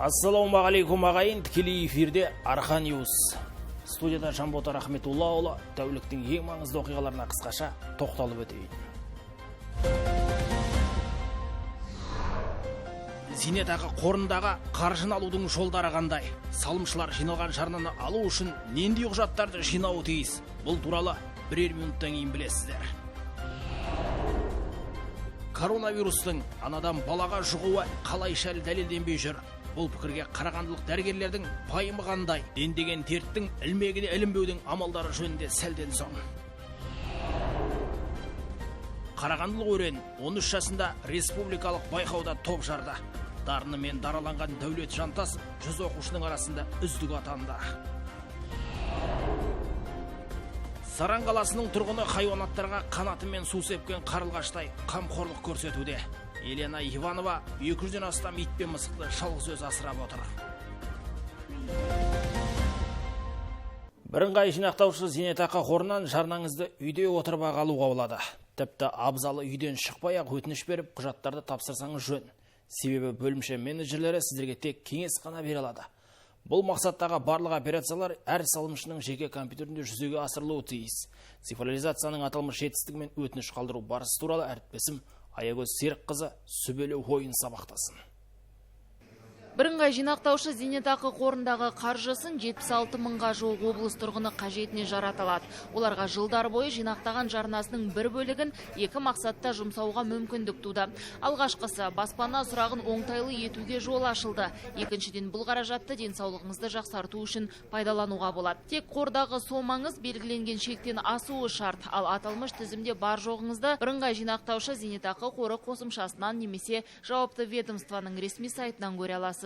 Ассалаумағалейкум, ағайын! Тікелей эфирде Арқа Ньюс. Студияда Жанбота Рахметуллаұлы. Тәуліктің ең маңызды оқиғаларына қысқаша тоқталып өтейін. Зейнетақы қорындағы қаржыны алудың жолдары қандай? Салымшылар жиналған жарнаны алу үшін нендей құжаттарды жинауы тиіс? Бұл туралы бірер минуттан кейін білесіздер. Коронавирустың анадан балаға жұғуы қалайша әлі дәлелденбей жүр? Бұл пікірге қарағандылық дәрігерлердің пайымы қандай? Дендеген дерттің ілмегіне ілінбеудің амалдары жөнінде сәлден соң. Қарағандылық өрен 13 жасында республикалық байқауда топ жарды. Дарынымен дараланған Дәулет Жантасов 100 оқушының арасында үздік атанды. Саран қаласының тұрғыны хайуанаттарға қанатымен су сепкен қарлығаштай қамқорлық көрсетуде. Елена Иванова 200-ден астам ит пен мысықты жалғыз өзі асырап отыр. Бірыңғай жинақтаушы зейнетақы қорынан жарнаңызды үйде отырып-ақ алуға болады. Тіпті абзалы үйден шықпай-ақ өтініш беріп, құжаттарды тапсырсаңыз жөн. Себебі бөлімше менеджерлері сіздерге тек кеңес қана бере алады. Бұл мақсаттағы барлық операциялар әр салымшының жеке компьютерінде жүзеге асырылуы тиіс. Цифрлизацияның аталмыш жетістігімен өтініш қалдыру барысы туралы әріптесім Аягөз Серікқызы сүбелі ойын сабақтасын. Бірыңғай жинақтаушы зейнетақы қорындағы қаржысын 76 мыңға жуық облыс тұрғыны қажетіне жарата алады. Оларға жылдар бойы жинақтаған жарнасының бір бөлігін екі мақсатта жұмсауға мүмкіндік туды. Алғашқысы, баспана сұрағын оңтайлы етуге жол ашылды. Екіншіден, бұл қаражатты денсаулығыңызды жақсарту үшін пайдалануға болады. Тек қордағы сомаңыз белгіленген шектен асуы шарт. Ал аталмыш тізімде бар жоғыңызды бірыңғай жинақтаушы зейнетақы қоры қосымшасынан немесе жауапты ведомствоның ресми сайтынан көре аласыз.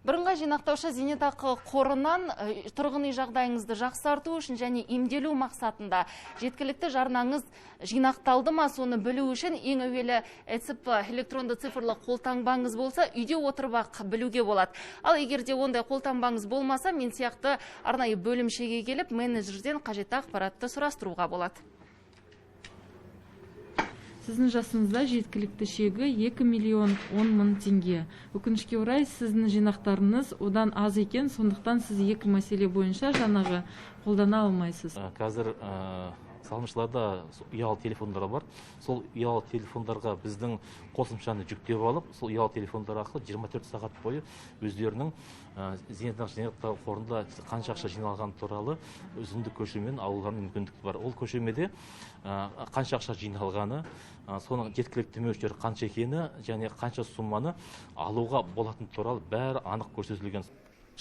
Бірыңғай жинақтаушы зейнетақы қорынан тұрғын үй жағдайыңызды жақсарту үшін және емделу мақсатында жеткілікті жарнаңыз жинақталды ма, соны білу үшін ең әуелі ЭЦП электронды цифрлы қолтаңбаңыз болса, үйде отырып-ақ білуге болады. Ал егер де ондай қолтаңбаңыз болмаса, мен сияқты арнайы бөлімшеге келіп, менеджерден қажетті ақпаратты сұрастыруға болады. Сіздің жасыңызда жеткілікті шегі 2 миллион 10 мың теңге. Өкінішке орай, сіздің жинақтарыңыз одан аз екен, сондықтан сіз екі мәселе бойынша жаңағы қолдана алмайсыз. Қазір салымшыларда ұялы телефондары бар. Сол ұялы телефондарға біздің қосымшаны жүктеп алып, сол ұялы телефондар арқылы 24 сағат бойы өздерінің зейнетақы қорында қанша ақша жиналғаны туралы үзінді көшірмені алуларына мүмкіндік бар. Ол көшірмеде қанша ақша жиналғаны, соның жеткілікті мөлшері қанша екені және қанша сумманы алуға болатыны туралы бәрі анық көрсетілген.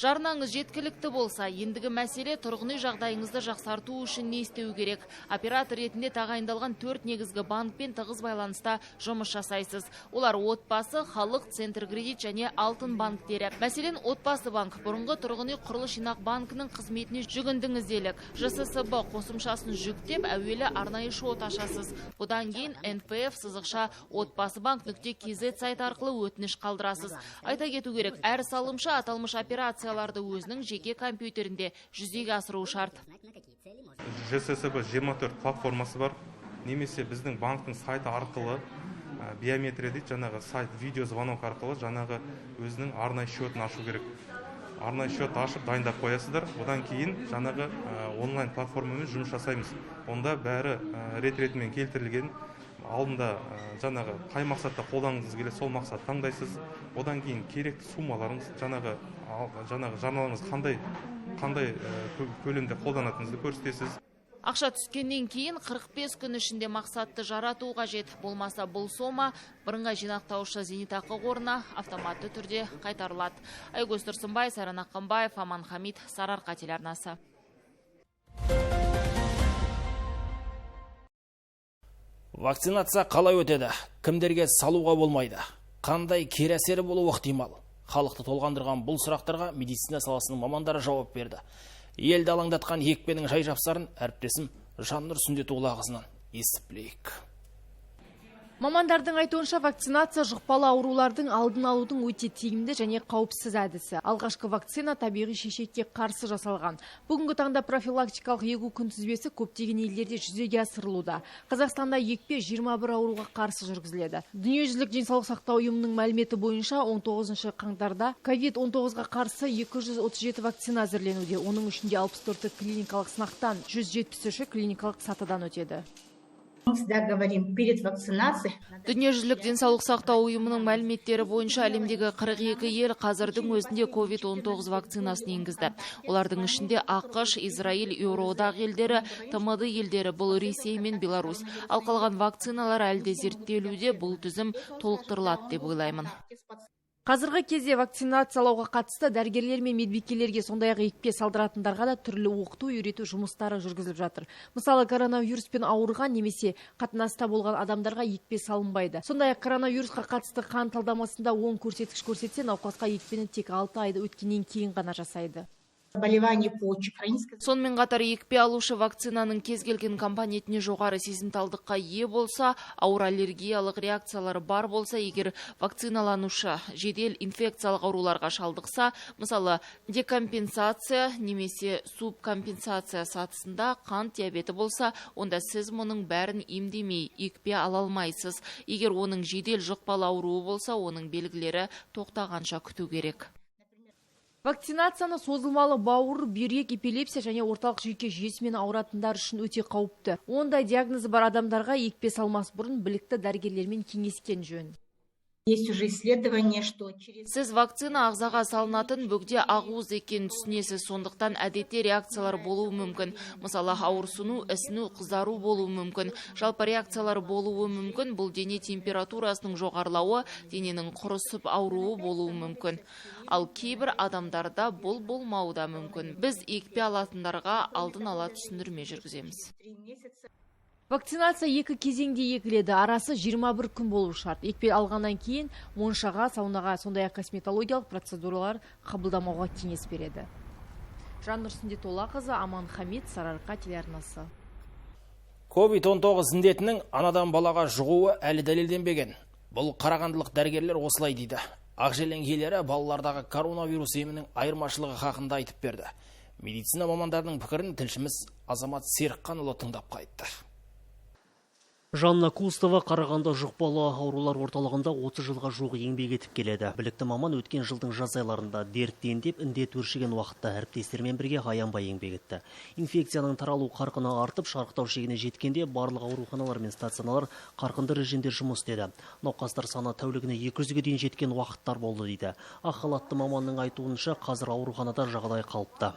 Жарнаңыз жеткілікті болса, ендігі мәселе тұрғын үй жағдайыңызды жақсарту үшін не істеу керек? Оператор ретінде тағайындалған 4 негізгі банкпен тығыз байланыста жұмыс жасайсыз. Олар Отбасы, Халық, Центр Кредит және Алтын банктері. Мәселен, Отбасы банк бұрынғы тұрғын үй құрылыс жинақ банкінің қызметіне жүгіндіңіз делік. ЖССБ қосымшасын жүктеп, әуелі арнайы шот ашасыз. Бұдан кейін НПФ сызықша Отбасы банк нүкте кз сайты арқылы өтініш қалдырасыз. Айта кету керек, әр салымшы аталмыш операция өзінің жеке компьютерінде жүзеге асыруы шарт. ЖССБ 24 платформасы бар, немесе біздің банктің сайты арқылы биометрия дейді, жаңағы сайт видеозвонок арқылы жаңағы өзінің арнайы счетын ашу керек. Арнайы счет ашып дайындап қоясыздар. Одан кейін жаңағы онлайн платформамен жұмыс жасаймыз. Онда бәрі рет-ретімен келтірілген. Алдында жаңағы қай мақсатта қолданғыңыз келеді, сол мақсат таңдайсыз. Одан кейін керекті суммаларыңыз, жаңағы жарналарыңыз қандай көлемде қолданатыныңызды көрсетесіз. Ақша түскеннен кейін 45 күн ішінде мақсатты жарату қажет. Болмаса бұл сома бірыңғай жинақтаушы зейнетақы қорына автоматты түрде қайтарылады. Айгөз Тұрсынбай, Сайран Аққанбаев, Аман Хамит, Сарыарқа телеарнасы. Вакцинация қалай өтеді? Кімдерге салуға болмайды? Қандай кері әсері болуы ықтимал? Халықты толғандырған бұл сұрақтарға медицина саласының мамандары жауап берді. Елді алаңдатқан екпенің жай жапсарын әріптесім Жаннұр Сүндетұлы ағызынан естіп білейік. Мамандардың айтуынша, вакцинация жұқпалы аурулардың алдын алудың өте тиімді және қауіпсіз әдісі. Алғашқы вакцина табиғи шешекке қарсы жасалған. Бүгінгі таңда профилактикалық егу күнтізбесі көптеген елдерде жүзеге асырылуда. Қазақстанда екпе 21 ауруға қарсы жүргізіледі. Дүниежүзілік денсаулық сақтау ұйымының мәліметі бойынша 19 қаңтарда COVID-19-ға қарсы 237 вакцина әзірленуде. Оның ішінде 64-і клиникалық сынақтан, 173-і клиникалық сатыдан өтеді. Мы всегда говорим, перед вакцинацией. Дүниежүзілік денсаулық сақтау ұйымының мәліметтері бойынша әлемдегі 42 ел қазірдің өзінде COVID-19 вакцинасын енгізді. Олардың ішінде АҚШ, Израиль, Еуроодақ елдері, ТМД елдері, бұл Ресей мен Беларусь. Ал қалған вакциналар әлі де зерттелуде, бұл тізім толықтырылады деп ойлаймын. Қазіргі кезде вакцинациялауға қатысты дәрігерлер мен медбикелерге, сондай-ақ екпе салдыратындарға да түрлі оқыту, үйрету жұмыстары жүргізіліп жатыр. Мысалы, коронавируспен ауырған немесе қатынаста болған адамдарға екпе салынбайды. Сондай-ақ коронавирусқа қатысты қан талдамасында оң көрсеткіш көрсетсе, науқасқа екпені тек 6 айды өткеннен кейін ғана жасайды. Заболевание почек, хроническое. Сонымен қатар екпе алушы вакцинаның кез келген компонентіне жоғары сезімталдыққа ие болса, ауыр аллергиялық реакциялары бар болса, егер вакциналанушы жедел инфекциялық ауруларға шалдықса, мысалы, декомпенсация немесе субкомпенсация сатысында қант диабеті болса, онда сіз мұның бәрін емдемей екпе ала алмайсыз. Егер оның жедел жұқпалы ауруы болса, оның белгілері тоқтағанша күту керек. Вакцинацияны созылмалы бауыр, бүйрек, эпилепсия және орталық жүйке жүйесімен ауыратындар үшін өте қауіпті. Ондай диагнозы бар адамдарға екпе салмас бұрын білікті дәрігерлермен кеңескен жөн. Есть уже исследование, что через... Сіз вакцина ағзаға салынатын бөгде ақуыз екенін түсінесіз, сондықтан әдетте реакциялар болуы мүмкін. Мысалы, ауырсыну, ісіну, қызару болуы мүмкін. Жалпы реакциялар болуы мүмкін, бұл дене температурасының жоғарылауы, дененің құрысып ауруы болуы мүмкін. Ал кейбір адамдарда бұл болмауы да мүмкін. Біз екпе алатындарға алдын ала түсіндірме жүргіземіз. Вакцинация екі кезеңде егіледі, арасы 21 күн болуы шарт. Екпе алғаннан кейін моншаға, саунаға, сондай-ақ косметологиялық процедуралар қабылдамауға кеңес береді. Жаннұр Сүндетоллақызы, Аман Хамит, Сарыарқа телеарнасы. COVID-19 індетінің анадан балаға жұғуы әлі дәлелденбеген. Бұл қарағандылық дәрігерлер осылай дейді. Ақжелең иелері балалардағы коронавирус емінің айырмашылығы хақында айтып берді. Медицина мамандарының пікірін тілшіміз Азамат Серікқанұлы тыңдап қайтты. Жанна Кустова Қарағанды жұқпалы аурулар орталығында 30 жылға жуық еңбек етіп келеді. Білікті маман өткен жылдың жаз айларында дерттен деп індет өршіген уақытта әріптестерімен бірге аянбай еңбек етті. Инфекцияның таралу қарқыны артып, шарықтау шегіне жеткенде барлық ауруханалар мен стационарлар қарқынды режимде жұмыс істеді. Науқастар саны тәулігіне 200-ге дейін жеткен уақыттар болды дейді. Ақ халатты маманның айтуынша, қазір ауруханада жағдай қалыпты.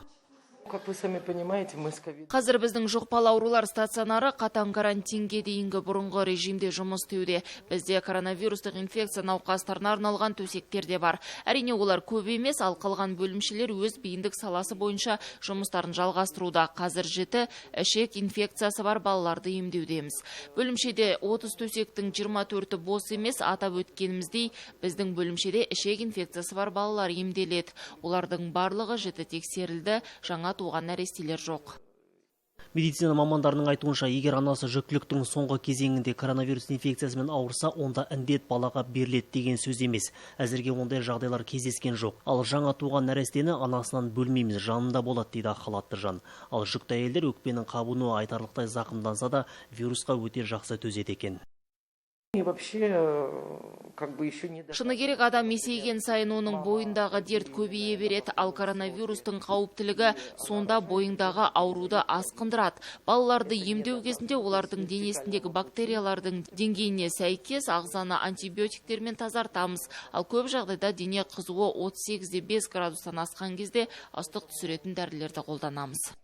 Как вы сами понимаете, мы с ковид. Қазір біздің жұқпалы аурулар стационары қатаң карантинге дейінгі бұрынғы режимде жұмыс істеуде. Бізде коронавирустық инфекция науқастарына арналған төсектер де бар. Әрине, олар көп емес, ал қалған бөлімшелер өз бейіндік саласы бойынша жұмыстарын жалғастыруда. Қазір жіті ішек инфекциясы бар балаларды емдеудеміз. Бөлімшеде 30 төсектің 24-і бос емес, атап өткеніміздей, біздің бөлімшеде ішек инфекциясы бар балалар емделеді. Олардың барлығы жіті тексерілді, жаңа туған нәрестелер жоқ. Медицина мамандарының айтуынша, егер анасы жүктіліктің соңғы кезеңінде коронавирус инфекциясымен ауырса, онда індет балаға беріледі деген сөз емес. Әзірге ондай жағдайлар кездескен жоқ. Ал жаңа туған нәрестені анасынан бөлмейміз, жанында болады дейді ақ халатты жан. Ал жүкті әйелдер өкпенің қабынуы айтарлықтай зақымданса да, вирусқа өте жақсы төзеді екен. И вообще, как бы еще не Шыны керек, адам есейген сайын оның бойындағы дерт көбейе береді, ал коронавирустың қауіптілігі сонда бойыңдағы ауруды асқындырады. Балаларды емдеу кезінде олардың денесіндегі бактериялардың деңгейіне сәйкес ағзаны антибиотиктермен тазартамыз. Ал көп жағдайда дене қызуы 38,5 градустан асқан кезде ыстық түсіретін дәрілерді қолданамыз.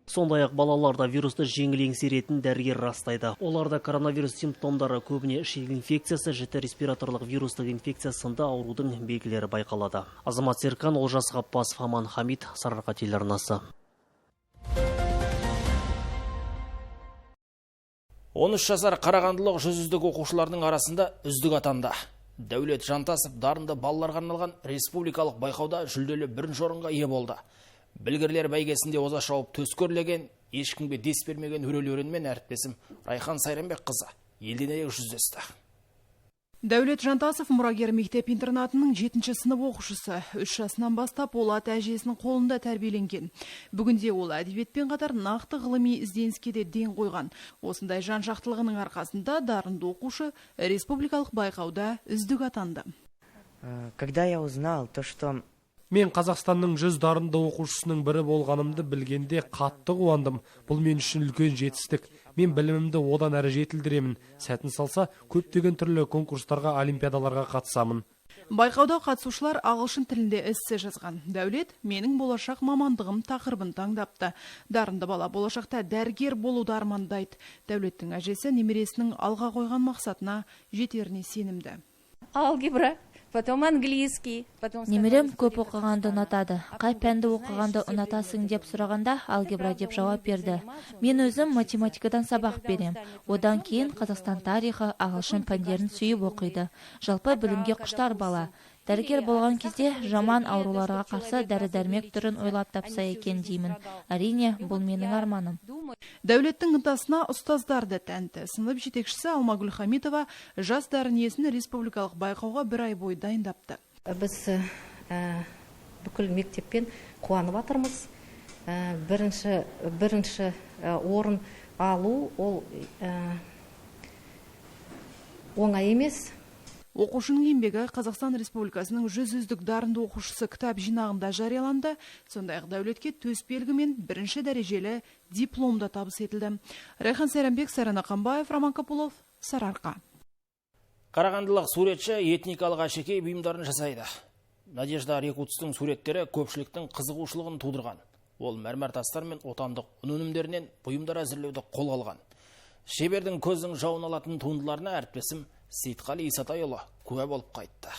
Сондай-ақ балаларда вирусты жеңіл еңсеретін дәрігер растайды. Оларда коронавирус симптомдары көбіне ішек инфекциясы, жіті респираторлық вирустық инфекция сынды аурудың белгілері байқалады. Азамат Серікхан, Олжас Ғаппасов, Аман Хамит, Сарыарқа телеарнасы. 13 жасар қарағандылық 100 үздік оқушылардың арасында үздік атанды. Дәулет Жантасов дарынды балаларға арналған республикалық байқауда жүлделі бірінші орынға ие болды. Білгірлер бәйгесінде оза шауып төскөрлеген, ешкімге дес бермеген өрелерінмен әріптесім Райхан Сайранбек қызы Елден ерек жүздесті. Дәулет Жантасов мұрагер мектеп интернатының 7-ші сынып оқушысы. 3 жасынан бастап ол ата әжесінің қолында тәрбиеленген. Бүгінде ол әдебиетпен қатар нақты ғылыми ізденіске де ден қойған. Осындай жан-жақтылығының арқасында дарынды оқушы республикалық байқауда үздік атанды. Когда я узнал то, что Мен Қазақстанның 100 дарынды оқушысының бірі болғанымды білгенде қатты қуандым. Бұл мен үшін үлкен жетістік. Мен білімімді одан әрі жетілдіремін. Сәтін салса, көптеген түрлі конкурстарға, олимпиадаларға қатысамын. Байқауда қатысушылар ағылшын тілінде эссе жазған. Дәулет «Менің болашақ мамандығым» тақырыбын таңдапты. Дарынды бала болашақта дәрігер болуды армандайды. Дәулеттің әжесі немересінің алға қойған мақсатына жетеріне сенімді. Алгебра, потом английский, потом Немерем көп оқығанды ұнатады. Қай пәнді оқығанды ұнатасың деп сұрағанда, алгебра деп жауап берді. Мен өзім математикадан сабақ берем. Одан кейін Қазақстан тарихы, ағылшын пәндерін сүйіп оқиды. Жалпы білімге құштар бала. Дәрігер болған кезде жаман ауруларға қарсы дәрі-дәрмек түрін ойлап тапса екен деймін. Әрине, бұл менің арманым. Дәулеттің ынтасына ұстаздар да тәнті. Сынып жетекшісі Алмагүл Хамитова жас дарын иесін республикалық байқауға бір ай бойы дайындапты. Біз бүкіл мектеппен қуанып жатырмыз. Бірінші орын алу ол оңай емес. Оқушының еңбегі Қазақстан Республикасының 100 үздік дарынды оқушысы кітап жинағында жарияланды. Сондай-ақ Дәулетке төс белгі мен бірінші дәрежелі диплом да табыс етілді. Райхан Сайранбек, Сайран Ақанбаев, Роман Капулов, Сарыарқа. Қарағандылық суретші этникалық әшекей бұйымдарын жасайды. Надежда Рекутстың суреттері көпшіліктің қызығушылығын тудырған. Ол мәрмәр тастар мен отандық ұн өнімдерінен бұйымдар әзірлеуді қолға алған. Шебердің көздің жауын алатын туындыларына әріптесім Сейтқали Исатайұлы куә болып қайтты.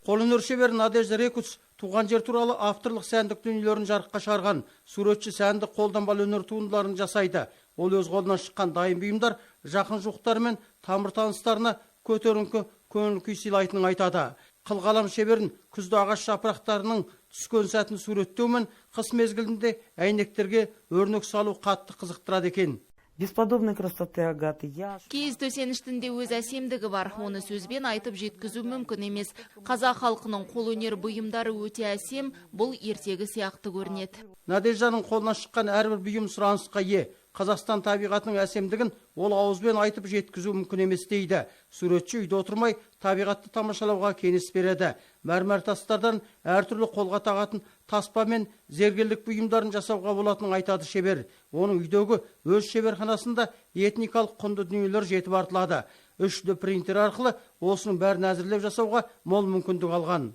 Қолөнер шебері Надежда Рекутс туған жер туралы авторлық сәндік дүниелерін жарыққа шығарған. Суретші сәндік қолданбалы өнер туындыларын жасайды. Ол өз қолынан шыққан дайын бұйымдар жақын жуықтары мен тамыр таныстарына көтеріңкі көңіл күй сыйлайтынын айтады. Қылқалам шеберін күзде ағаш жапырақтарының түскен сәтін суреттеу мен қыс мезгілінде әйнектерге өрнек салу қатты қызықтырады екен. Бесподобной красоты агаты. Я... Киіз төсеніштің де өз әсемдігі бар. Оны сөзбен айтып жеткізу мүмкін емес. Қазақ халқының қолөнер бұйымдары өте әсем, бұл ертегі сияқты көрінеді. Надежданың қолынан шыққан әрбір бұйым сұранысқа ие. Қазақстан табиғатының әсемдігін ол ауызбен айтып жеткізу мүмкін емес дейді. Суретші үйде отырмай табиғатты тамашалауға кеңес береді. Мәрмәр тастардан әртүрлі қолға тағатын таспа мен зергерлік бұйымдарын жасауға болатынын айтады шебер. Оның үйдегі өз шеберханасында этникалық құнды дүниелер жетіп артылады. 3D принтер арқылы осының бәрін әзірлеп жасауға мол мүмкіндік алған.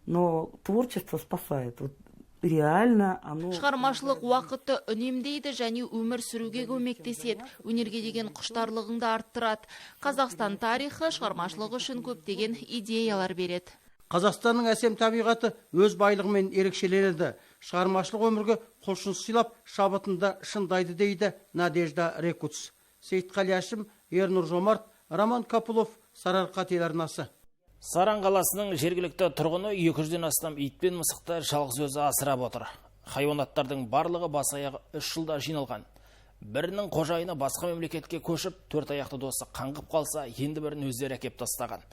Но творчество спасает. Вот реально оно... Шығармашылық уақытты үнемдейді және өмір сүруге көмектеседі. Өнерге деген құштарлығыңды арттырады. Қазақстан тарихы шығармашылық үшін көптеген идеялар береді. Қазақстанның әсем табиғаты өз байлығымен ерекшеленеді. Шығармашылық өмірге құлшыныс сыйлап, шабытында шындайды дейді Надежда Рекутс. Сейітқали Әшім, Ернұр Жомарт, Роман Капулов, Сарыарқа телеарнасы. Саран қаласының жергілікті тұрғыны 200-ден астам ит пен мысықты жалғыз өзі асырап отыр. Хайуанаттардың барлығы бас аяғы 3 жылда жиналған. Бірінің қожайыны басқа мемлекетке көшіп, төрт аяқты досы қаңғып қалса, енді бірін өздері әкеп тастаған.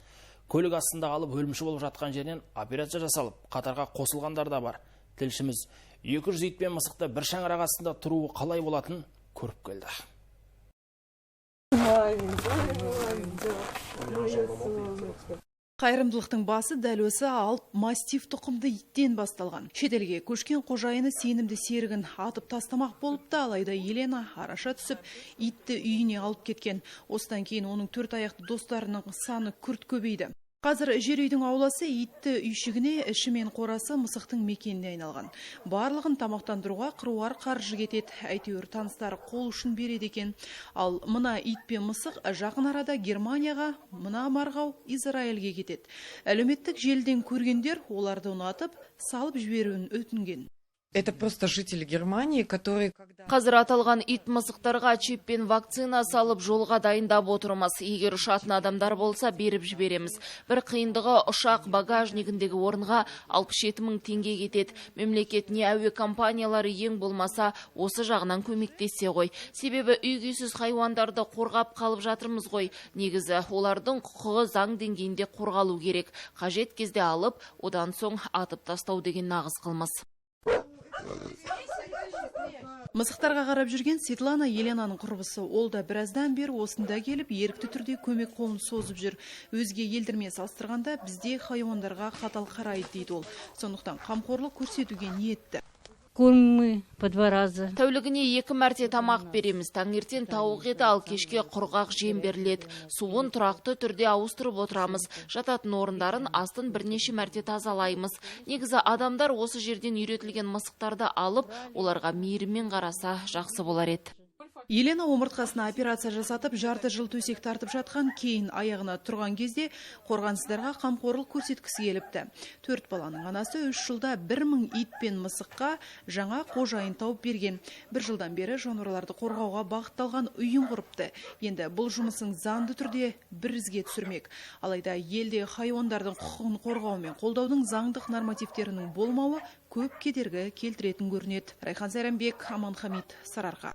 Көлік астында қалып өлімші болып жатқан жерінен операция жасалып, қатарға қосылғандар да бар. Тілшіміз 200 ит пен мысықты бір шаңырақ астында тұруы қалай болатын көріп келді. Қайырымдылықтың басы дәл осы алып мастиф тұқымды иттен басталған. Шетелге көшкен қожайыны сенімді серігін атып тастамақ болыпты, алайда Елена араша түсіп, итті үйіне алып кеткен. Осыдан кейін оның төрт аяқты достарының саны күрт көбейді. Қазір жер үйдің ауласы итті үйшігіне, іші мен қорасы мысықтың мекеніне айналған. Барлығын тамақтандыруға қыруар қаржы кетеді. Әйтеуір таныстары қол ұшын береді екен. Ал мына ит пен мысық жақын арада Германияға, мына марғау Израильге кетеді. Әлеуметтік желіден көргендер оларды ұнатып, салып жіберуін өтінген. Это просто жители Германии, которые... Қазір аталған ит мысықтарға чип пен вакцина салып жолға дайындап отырмыз. Егер ұшатын адамдар болса, беріп жібереміз. Бір қиындығы, ұшақ багажнигіндегі орынға 67 мың теңге кетеді. Мемлекет не әуе компаниялары ең болмаса осы жағынан көмектессе ғой. Себебі үй-күйсіз хайуандарды қорғап қалып жатырмыз ғой. Негізі олардың құқығы заң деңгейінде қорғалу керек. Қажет кезде алып, одан соң атып тастау деген нағыз қылмыс. Мысықтарға қарап жүрген Светлана Еленаның құрбысы. Ол да біраздан бері осында келіп, ерікті түрде көмек қолын созып жүр. Өзге елдермен салыстырғанда бізде хайуандарға қатал қарайды дейді ол. Сондықтан қамқорлық көрсетуге ниетті. Корм мы по 2 раза. Тәулігіне 2 мәрте тамақ береміз. Таңертең тауық еті, ал кешке құрғақ жем беріледі. Суын тұрақты түрде ауыстырып отырамыз. Жататын орындарын астын бірнеше мәрте тазалаймыз. Негізі адамдар осы жерден үйретілген мысықтарды алып, оларға мейіріммен қараса жақсы болар еді. Елена омыртқасына операция жасатып, жарты жыл төсек тартып жатқан, кейін аяғына тұрған кезде қорғансыздарға қамқорлық көрсеткісі келіпті. 4 баланың анасы 3 жылда 1000 ит пен мысыққа жаңа қожайын тауып берген. 1 жылдан бері жануарларды қорғауға бағытталған ұйым құрыпты. Енді бұл жұмысын заңды түрде бір ізге түсірмек. Алайда елде хайуандардың құқығын қорғау мен қолдаудың заңдық нормативтерінің болмауы көп кедергі келтіретін көрінеді. Райхан Сайранбек, Аман Хамит, Сарыарқа.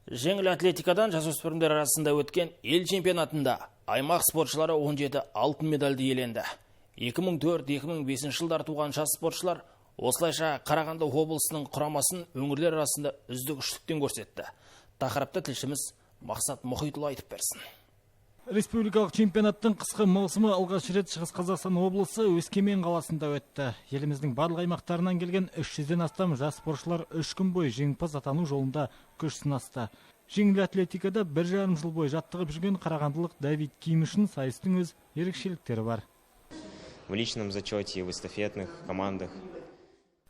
Жеңіл атлетикадан жасөспірімдер арасында өткен ел чемпионатында аймақ спортшылары 17 алтын медальді иеленді. 2004-2005 жылдар туған жас спортшылар осылайша Қарағанды облысының құрамасын өңірлер арасында үздік үштіктен көрсетті. Тақырыпты тілшіміз Мақсат Мұхитұлы айтып берсін. Республикалық чемпионаттың қысқы маусымы алғаш рет Шығыс Қазақстан облысы Өскемен қаласында өтті. Еліміздің барлық аймақтарынан келген 300-ден астам жас спортшылар 3 күн бойы жеңімпаз атану жолында күш сынасты. Жеңіл атлетикада 1,5 жыл бойы жаттығып жүрген қарағандылық Давид Ким үшін сайыстың өз ерекшеліктері бар. В личном зачете, в эстафетных командах.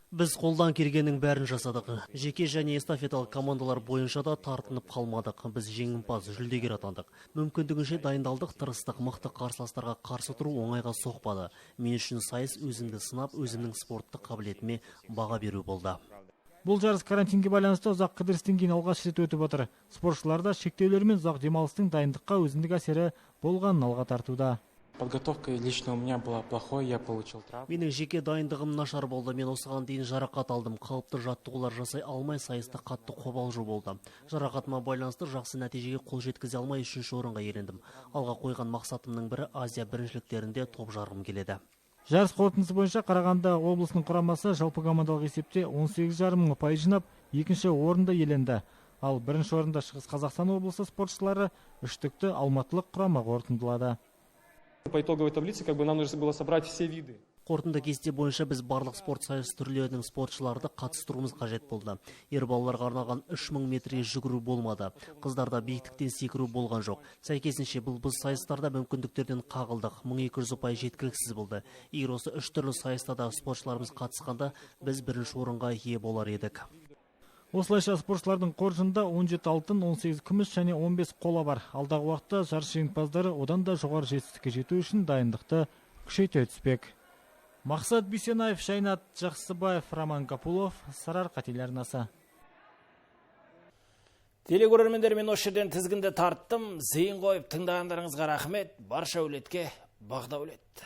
Біз қолдан келгеннің бәрін жасадық. Жеке және эстафеталық командалар бойынша да тартынып қалмадық. Біз жеңімпаз, жүлдегер атандық. Мүмкіндігінше дайындалдық, тырыстық, мықты қарсыластарға қарсы тұру оңайға соқпады. Мен үшін сайыс өзімді сынап, өзімнің спорттық қабілетіме баға беру болды. Бұл жарыс карантинге байланысты ұзақ кідірістен кейін алғаш рет өтіп отыр. Спортшылар да шектеулер мен ұзақ демалыстың дайындыққа өзіндік әсері болғанын алға тартуда. Подготовка лично у меня была плохой, я получил травму. Менің жеке дайындығым нашар болды. Мен осыған дейін жарақат алдым. Қалыпты жаттығулар жасай алмай, сайыста қатты қобалжу болды. Жарақатыма байланысты жақсы нәтижеге қол жеткізе алмай 3-ші орынға иелендім. Алға қойған мақсатымның бірі Азия біріншіліктерінде топ жарғым келеді. Жарыс қорытындысы бойынша Қарағанды облысының құрамасы жалпы командалық есепте 18,5 мың ұпай жинап, 2-ші орынды иеленді. Ал 1-ші орында Шығыс Қазақстан облысы спортшылары үштікті алматылық құрама қорытындылады. По итоговой таблице нам нужно было собрать все виды. Қорытынды кесте бойынша біз барлық спорт сайыс түрлерінің спортшыларды қатыстыруымыз қажет болды. Ер балаларға арналған 3000 метрге жүгіру болмады. Қыздарда биіктіктен секіру болған жоқ. Сәйкесінше бұл біз сайыстарда мүмкіндіктерден қағылдық. 1200 ұпай жеткіліксіз болды. Егер осы үш түрлі сайыста да спортшыларымыз қатысқанда, біз бірінші орынға ие болар едік. Осылайша спортшылардың қоржынында 17 алтын, 18 күміс және 15 қола бар. Алдағы уақытта жарыс жеңімпаздары одан да жоғары жетістікке жету үшін дайындықты күшейте түспек. Мақсат Бейсенаев, Жайнат Жақсыбаев, Роман Капулов, Сарыарқа телеарнасы. Телекөрермендер, мен осы жерден тізгінді тарттым. Зейін қойып тыңдағандарыңызға рахмет. Барша әулетке бақ дәулет.